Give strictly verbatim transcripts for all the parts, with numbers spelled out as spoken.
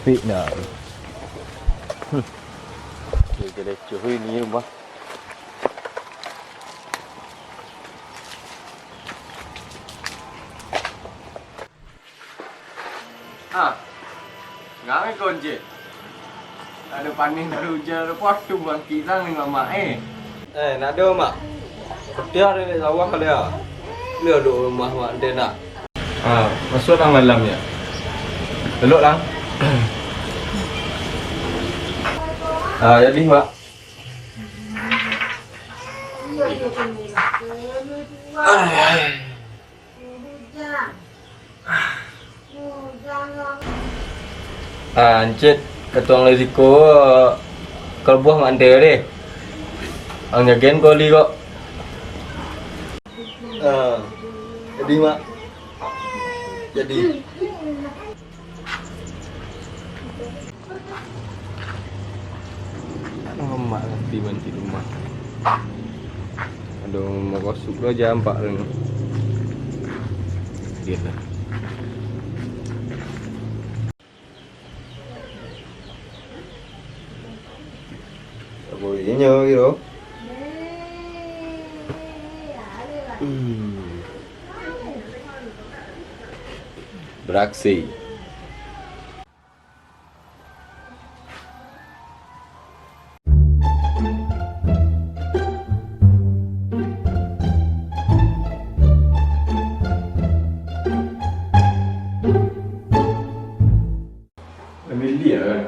Pik nah. Hmm. Dia jadi cuy ni rumah. Ah, ngamai ko, Encik? Ado panih, ado ujan, ado patuh bangkik sang ni mamak, eh. Eh, nak ado, Mak? Kotiah dari sawah ka dia. Liau duduk rumah Mak den nak. Ah, masuak dalam, Mak. Duduk, Lang. Ah, jadi, Mak. Ai, ai. Ah, Encik, katuang risiko, kalabuah mak ante deh. Ang jagen ko li kok. Ah, jadi, Mak. Jadi. Lamak tapi banci rumah. Aduh, mau masuk lo jam empat tu. Biarlah. Apa inyo kiro? Hmm. Beraksi. Miliak kan?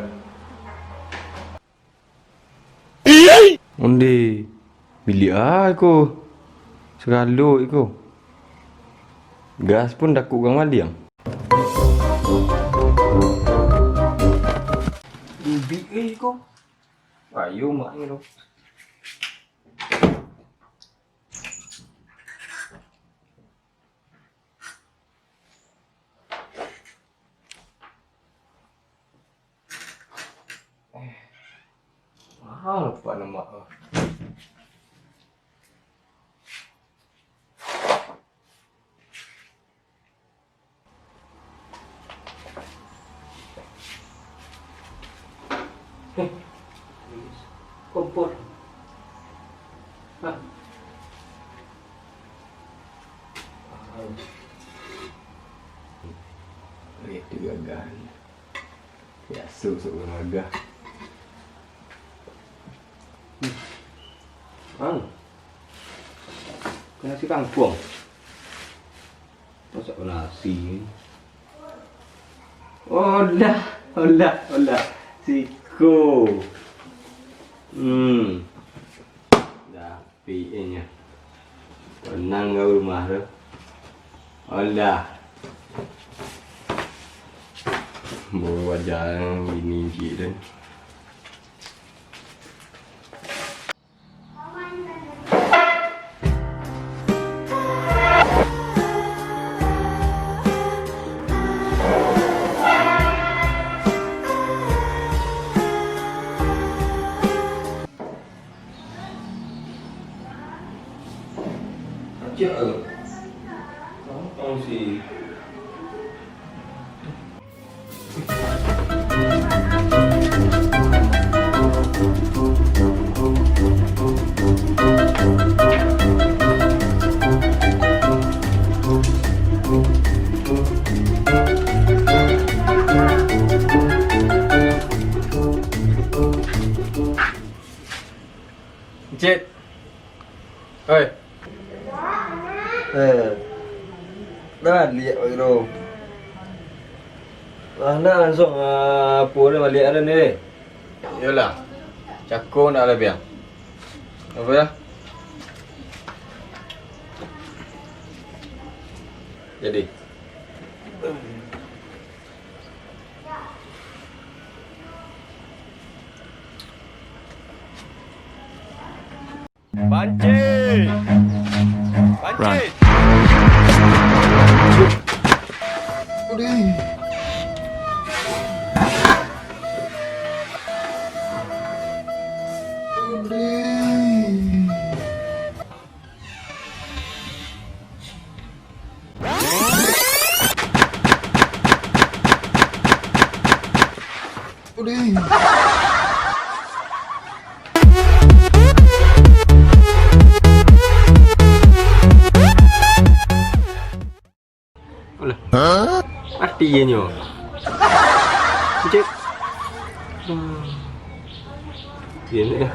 Onde, miliak ah iko. Sagalo iko. Gas pun takuk urang maliang. Ubik eh iko. Ayo mak ni tu. Eh, mahal pak nama. Eh, kompor. Hah? Itu gagal. Biaso sok urang gagah. Ang. Kena si kangkuang. Masak nasi. Olah, olah, olah. Siko. Hmm. Dah. Pi-, inyo. Tenang kau rumah tu. Alah. Baru aja bini cik tu. Acak tu. Tahu si. Encik. Oi. Eh. Dah baliak, Pak Guru. Ah, nak langsung, ah, apo ni baliak dah ni, deh? Iyolah. Cako nak labiah. Apo yo? Jadi. Banci! Banci! Run. Udih. Iye nyo. Cek. Hmm. Iye ni dah.